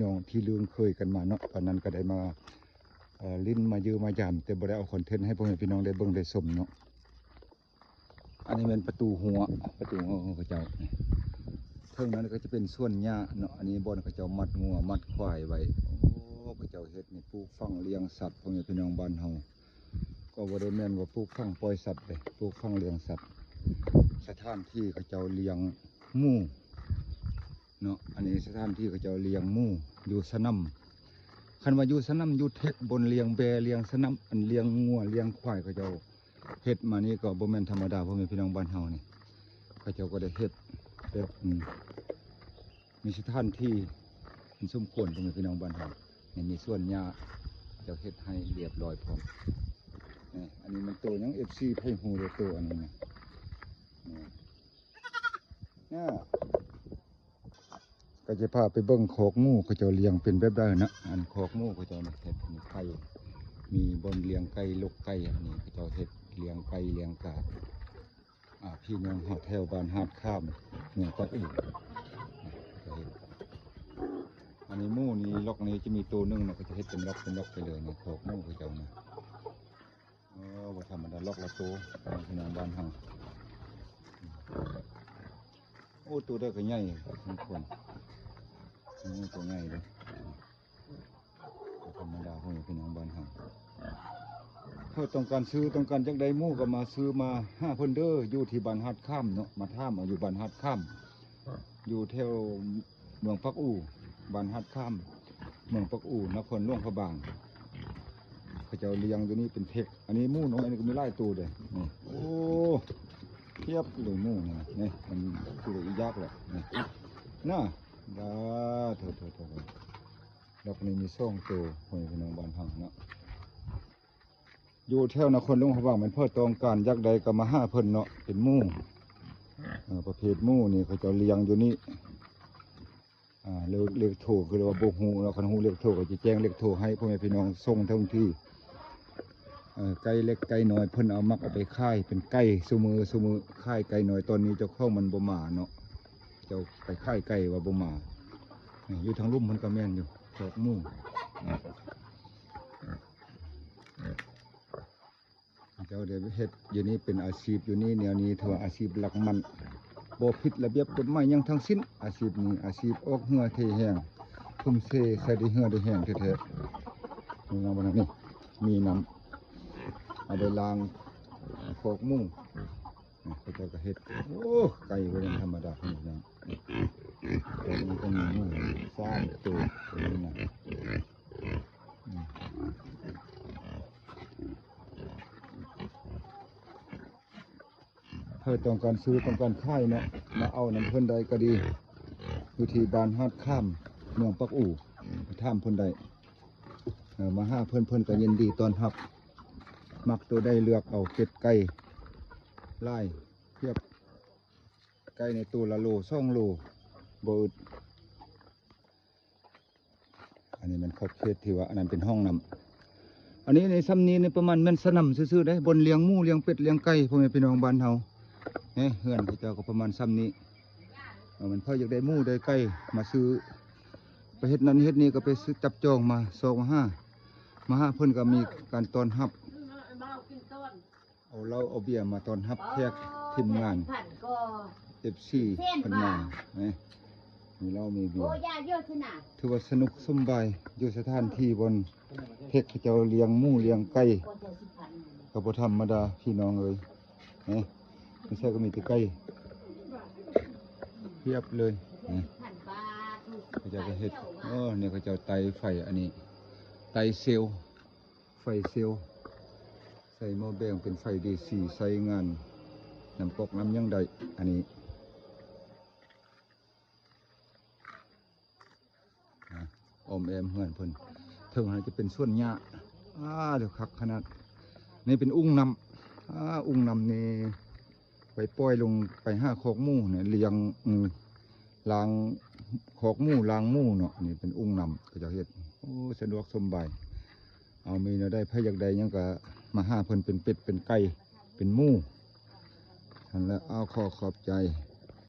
ນ້ອງທີ່ລຶ້ງເຄີຍກັນມາເນາະ. ຕອນນັ້ນກໍໄດ້ມາ ເອີ ຫຼິ້ນມາຢ້ຽມມາຢາມ ແຕ່ບໍ່ໄດ້ເອົາຄອນເທັນໃຫ້ພໍ່ແມ່ພີ່ນ້ອງໄດ້ເບິ່ງໄດ້ຊົມເນາະ. ອັນນີ້ແມ່ນປະຕູຫົວ ປະຕູຫົວຂອງເຂົາເຈົ້າ. ເທິງນັ້ນກໍຈະເປັນສວນຫຍ້າເນາະ. ອັນນີ້ບ່ອນເຂົາເຈົ້າມັດງົວມັດຄວາຍໄວ້. ໂອ້ ເຂົາເຈົ້າເຮັດນີ້ ປູກຝັງລ້ຽງສັດ ພໍ່ແມ່ພີ່ນ້ອງບ້ານເຮົາ. ກໍບໍ່ໄດ້ແມ່ນວ່າປູກຝັງປ່ອຍສັດເດ້ ປູກຝັງລ້ຽງສັດ. ສະຖານທີ່ເຂົາເຈົ້າລ້ຽງໝູເນາະ. ອັນນີ້ສະຖານທີ່ເຂົາເຈົ້າລ້ຽງໝູຢູ່ສະໜຳ. ຄັນວ່າຢູ່ສະໜຳ ຢູ່ເທັກ ບ່ອນລ້ຽງແບ້ ລ້ຽງສະໜຳ ອັນລ້ຽງງົວລ້ຽງຄວາຍ ເຂົາເຈົ້າເຮັດມານີ້ກໍບໍ່ແມ່ນທຳມະດາ ພໍ່ແມ່ພີ່ນ້ອງບ້ານເຮົານີ້. ເຂົາເຈົ້າກໍໄດ້ເຮັດແບບ ອືມ ມີສະຖານທີ່ອັນສົມຄວນ ພໍ່ແມ່ພີ່ນ້ອງບ້ານເຮົາ. ນີ້ມີສວນຫຍ້າ ເຂົາເຈົ້າເຮັດໃຫ້ລຽບຮ້ອຍພ້ອມ. ນີ້ ອັນນີ້ມັນໂຕຫຍັງ ເອັຟຊີ ໃຜຮູ້ເດີ ໂຕອັນນີ້ນະ. ນີ້ ນີ້ ກໍຈະພາໄປເບິ່ງຄອກໝູ ເຂົາເຈົ້າລ້ຽງເປັນແບບໃດນະ. ອັນຄອກໝູເຂົາເຈົ້ານີ້ເຮັດມີໄຂ່ ມີບ່ອນລ້ຽງໄກ່ ລົກໄກ່. ອັນນີ້ເຂົາເຈົ້າເຮັດລ້ຽງໄກ່ລ້ຽງກາ ອາ ພີ່ນ້ອງເຮົາແຖວບ້ານຫາດຄາມ ເມືອງປາກອູ ເຂົາເຮັດ. ອັນນີ້ໝູນີ້ ລັອກນີ້ຈະມີໂຕໜຶ່ງນະ ເຂົາຈະເຮັດເປັນລັອກເປັນລັອກໄປເລີຍນະ ຄອກໝູເຂົາເຈົ້ານະ. ເອີ ບໍ່ທຳມະດາ ລັອກລະໂຕ ພີ່ນ້ອງບ້ານເຮົາ. ໂອ້ ໂຕໃດກໍໃຫຍ່ສົມຄວນ ໂຕໃຫຍ່ເດ້ ບໍ່ທຳມະດາ ພໍ່ແມ່ພີ່ນ້ອງບ້ານເຮົາ. ເພິ່ນຕ້ອງການຊື້ ຕ້ອງການຢາກໄດ້ໝູກໍມາຊື້ມາຫາເພິ່ນເດີ ຢູ່ທີ່ບ້ານຫາດຄາມເນາະ ມາຖາມເອົາຢູ່ບ້ານຫາດຄາມ ຢູ່ແຖວເມືອງປາກອູ ບ້ານຫາດຄາມ ເມືອງປາກອູ ນະຄອນຫຼວງພະບາງ. ເຂົາເຈົ້າລ້ຽງຢູ່ນີ້ເປັນເທັກ. ອັນນີ້ໝູນ້ອຍ ອັນນີ້ກໍມີຫຼາຍໂຕເດ້ ນີ້. ໂອ້ ພຽບເລີຍໝູນີ້ ນີ້ມັນຄືອີກຢາກແຫຼະ ນີ້ນະ. ດາ ໂຖໆໆ ລັອກນີ້ມີສອງໂຕ ພໍ່ແມ່ພີ່ນ້ອງບ້ານເຮົາເນາະ. ຢູ່ແຖວນະຄອນຫຼວງພະບາງ ແມ່ນເພິ່ນຕ້ອງການຢາກໄດ້ກໍມາຫາເພິ່ນເນາະ ເປັນໝູ ເອີ ປະເພດໝູນີ້ ເຂົາເຈົ້າລ້ຽງຢູ່ນີ້. ອາ ເລກ ເລກໂທຄືວ່າບໍ່ຮູ້ເນາະ ຄັນຮູ້ເລກໂທກໍຈະແຈ້ງເລກໂທໃຫ້ພໍ່ແມ່ພີ່ນ້ອງສົ່ງເຖິງທີ່. ເອີ ໄກ່ເລັກໄກ່ນ້ອຍ ເພິ່ນເອົາ ມັກເອົາໄປຂາຍເປັນໄກ່ຊຸມື້ ຊຸມື້ ຂາຍໄກ່ນ້ອຍ. ຕອນນີ້ເຈົ້າຂອງມັນບໍ່ມາເນາະ ເຈົ້າໄປຂາຍໄກ່ວ່າບໍ່ມາ. ນີ້ ຢູ່ທາງລຸ່ມເພິ່ນກໍແມ່ນຢູ່ ຄອກໝູ. ເຈົ້າໄດ້ເຮັດຢູ່ນີ້ເປັນອາຊີບຢູ່ນີ້ ແນວນີ້ຖືວ່າອາຊີບຫຼັກໝັ້ນ ບໍ່ຜິດລະບຽບກົດໝາຍຫຍັງທັງສິ້ນ. ອາຊີບນີ້ອາຊີບອອກເຫື່ອເທແຮງ ທຸ່ມເທໃສ່ໄດ້ເຫື່ອໄດ້ແຮງແທ້ໆ. ນີ້ນຳ ນີ້ມີນຳ ເອົາໄປລ້າງຄອກໝູ. ເຂົາເຈົ້າກໍເຮັດ ໂອ້ ໄກ່ບໍ່ແມ່ນທຳມະດາ ພີ່ນ້ອງ. ແຕ່ມັນກໍມີໝູສາມໂຕນີ້ນະ. ອືມ ໃຜຕ້ອງການຊື້ຕ້ອງການຂາຍເນາະ ມາເອົານຳເພິ່ນໄດ້ກໍດີ ຢູ່ທີ່ບ້ານຫາດຄາມ ເມືອງປາກອູ ໄປຖາມເພິ່ນໄດ້. ເອີ ມາຫາເພິ່ນ ເພິ່ນກໍຍິນດີຕ້ອນຮັບ. ມັກໂຕໃດເລືອກເອົາ ເປັດໄກ່ຫຼາຍພຽບ ໄກ່ໃນໂຕລະໂລສອງໂລ ບໍ່ອຶດ. ອັນນີ້ແມ່ນຂອບເຂດທີ່ວ່າ ອັນນັ້ນເປັນຫ້ອງນ້ຳ. ອັນນີ້ໃນຊ່ຳນີ້ນີ້ປະມານແມ່ນສະໜາມຊື່ໆເດ້ ບ່ອນລ້ຽງໝູ ລ້ຽງເປັດ ລ້ຽງໄກ່ ພໍ່ແມ່ພີ່ນ້ອງບ້ານເຮົາ. ນີ້ເຮືອນເຂົາເຈົ້າກໍປະມານຊ່ຳນີ້. ເອີ ມັນໃຜຢາກໄດ້ໝູໄດ້ໄກ່ມາຊື້ ໄປເຮັດນັ້ນເຮັດນີ້ກໍໄປຊື້ ຈັບຈອງມາ ຊອກມາຫາ ມາຫາເພິ່ນກໍມີການຕ້ອນຮັບ. ເອົາເຫຼົ້າເອົາເບຍມາຕ້ອນຮັບແຂກ ທີມງານ ເອັຟຊີ ເພິ່ນມາ ນີ້ ມີເຫຼົ້າມີເບຍ. ຖືວ່າສະໜຸກສົມບາຍ ຢູ່ສະຖານທີ່ບ່ອນເທັກເຂົາເຈົ້າລ້ຽງໝູລ້ຽງໄກ່ ກໍບໍ່ທຳມະດາ ພີ່ນ້ອງເອີຍ. ນີ້ ມີໃສກໍມີແຕ່ໄກ່ພຽບເລີຍ. ນີ້ ເຂົາເຈົ້າກໍເຮັດ ໂອ້ ນີ້ເຂົາເຈົ້າໄຕ່ໄຟ ອັນນີ້ໄຕ່ເຊວ ໄຟເຊວ ໃສ່ໝໍ້ແບງເປັນໄຟດີຊີ ໃຊ້ງານນ້ຳກອກນ້ຳຫຍັງໄດ້. ອັນນີ້ ອາ ອ້ອມແອ້ມເຮືອນເພິ່ນ ເທິງຫັ້ນຈະເປັນສວນຫຍ້າ. ອາ ເດີ ຄັກຂະໜາດ. ນີ້ເປັນອຸ້ງນ້ຳ ອາ ອຸ້ງນ້ຳນີ້ໄວ້ປ່ອຍລົງໄປຫາຄອກໝູນະ ລ້ຽງ ອື ລ້າງຄອກໝູ ລ້າງໝູເນາະ. ນີ້ເປັນອຸ້ງນ້ຳເຂົາເຈົ້າເຮັດ. ໂອ້ ສະດວກສົມບາຍ. ເອົາ ມີແນວໃດ ໃຜຢາກໄດ້ຫຍັງກໍມາຫາເພິ່ນ ເປັນເປັດ ເປັນໄກ່ ເປັນໝູ. ຫັ້ນແຫຼະ ເອົາ ຂໍຂອບໃຈ